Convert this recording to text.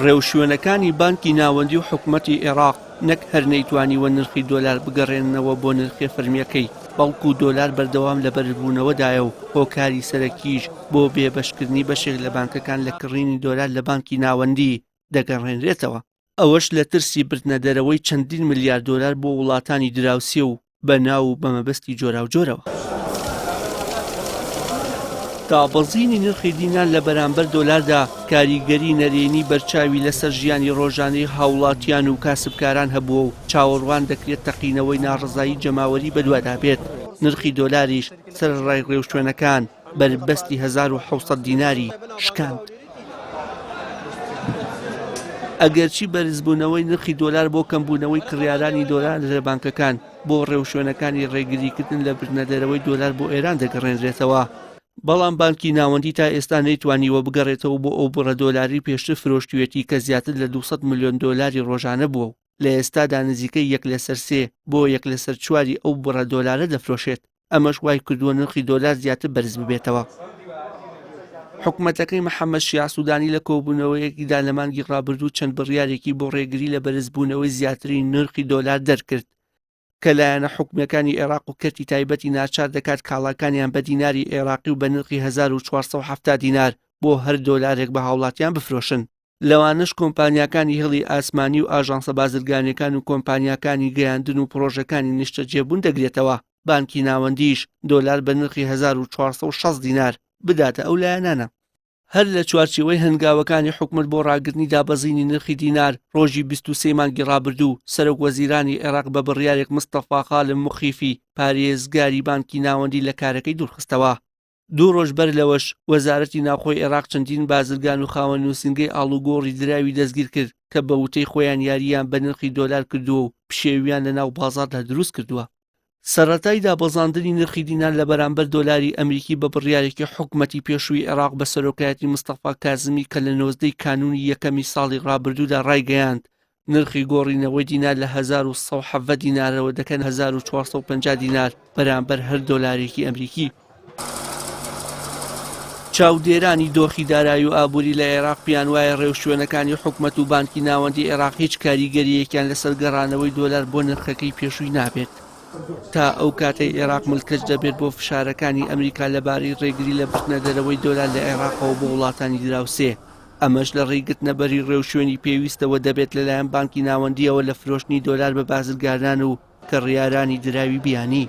ڕێوشوێنەکانی بانکی ناوەندی و حکومەتی عێراق نەک هەر نەیتوانیوە نرخی دۆلار بگەڕێننەوە بۆ نرخێ فەرمییەکەی، بەڵکو دۆلار بەردەوام لە بەرزبوونەوەدایە و هۆکاری سەرەکیش بۆ بێبەشکردنی بەشێک لە بانکەکان لە کڕینی دۆلار لە بانکی ناوەندی دەگەڕێنرێتەوە. ئەوەش لە ترسی بردنە دەرەوەی چەندین ملیار دۆلار بۆ وڵاتانی دراوسێ و بە ناو و بە مەبەستی جۆراوجۆرەوە. دابەزینی نرخی دینار لە بەرامبەر دۆلاردا کاریگەری نەرێنی بەرچاوی لەسەر ژیانی ڕۆژانەی هاوڵاتیان و کاسبکاران هەبووە و چاوەڕوان دەکرێت تەقینەوەی ناڕەزایی جەماوەری بەدوادا بێت، نرخی دۆلاریش سەرەڕای ڕێوشوێنەکان بەربەستی 1700 دیناری شکاند. ئەگەرچی بەرزبوونەوەی نرخی دۆلار بۆ کەمبوونەوەی کڕیارانی دۆلار لە بانکەکان بۆ ڕێوشوێنەکانی ڕێگریکردن لە بردنەدەرەوەی دۆلار بۆ ئێران دەگەڕێنرێتەوە، بەڵام بانکی ناوەندی تا ئێستا نەیتوانیوە بگەڕێتەوە بۆ ئەو بڕە دۆلارەی پێشتر فرۆشتویەتی کە زیاتر لە 200 ملیۆن دۆلاری ڕۆژانە بووە و لە ئێستادا نزیکەی یەک لەسەر سێ بۆ یەک لەسەر چواری ئەو بڕە دۆلارە دەفرۆشێت. ئەمەش وای کردووە نرخی دۆلار زیاتر بەرز ببێتەوە. حکومەتەکەی محەممەد شیاع سوودانی لە کۆبوونەوەیەکیدا لە مانگی ڕابردوو چەند بڕیارێکی بۆ ڕێگری لە بەرزبوونەوەی زیاتری نرخی دۆلار دەرکرد کە لایەنە حکومییەکانی عێراق و کەرتی تایبەتی ناچار دەکات کاڵاکانیان بە دیناری عێراقی و بە نرخی 1470 دینار بۆ هەر دۆلارێک بە هاوڵاتیان بفرۆشن. لەوانەش کۆمپانیاکانی هێڵی ئاسمانی و ئاژانسە بازرگانیەکان و کۆمپانیاکانی گەیاندن و پڕۆژەکانی نیشتەجێبوون دەگرێتەوە، بانکی ناوەندیش دۆلار بە نرخی 1460 دینار بداتە ئەو لایەنانە. هەر لە چوارچێوەی هەنگاوەکانی حکومەت بۆ ڕاگرتنی دابەزینی نرخی دینار، ڕۆژی 23 مانگی ڕابردوو سەرۆک وەزیرانی عێراق بە بڕیارێک مستەفا خالم موخیفی پارێزگاری بانکی ناوەندی لە کارەکەی دوورخستەوە. دوو ڕۆژ بەر لەوەش وەزارەتی ناوخۆی عێراق چەندین بازرگان و خاوەن نووسینگەی ئاڵوگۆڕی دراوی دەستگیرکرد کە بە وتەی خۆیان یارییان بە نرخی دۆلار کردووە و پشێوییان لەناو بازاڕدا دروستکردووە. سەرەتای دابەزاندنی نرخی دینار لە بەرامبەر دۆلاری ئەمریکی بە بڕیارێکی حکومەتی پێشووی عێراق بە سەرۆکایەتی مستەفا کازمی کە لە 19 ی کانوونی یەکەمی ساڵی ڕابردوودا ڕایگەیاند نرخی گۆڕینەوەی دینار لە 1117 دینارەوە دەکەن 1450 دینار بەرامبەر هەر دۆلارێکی ئەمریکی. چاودێرانی دۆخی دارایی و ئابووری لە عێراق پێیان وایە ڕێوشوێنەکانی حکومەت و بانکی ناوەندی عێراق هیچ کاریگەرییەکیان لەسەر گەڕانەوەی دۆلار بۆ نرخەکەی پێشووی نابێت تا ئەو کاتەی عێراق ملکەچ دەبێت بۆ فشارەکانی ئەمریکا لەبارەی ڕێگری لە بردنە دەرەوەی دۆلار لە عێراقەوە بۆ وڵاتانی دراوسێ. ئەمەش لە ڕێی گرتنەبەری ڕێوشوێنی پێویستەوە دەبێت لەلایەن بانکی ناوەندییەوە لە فرۆشتنی دۆلار بە بازرگانان و کڕیارانی دراوی بیانی.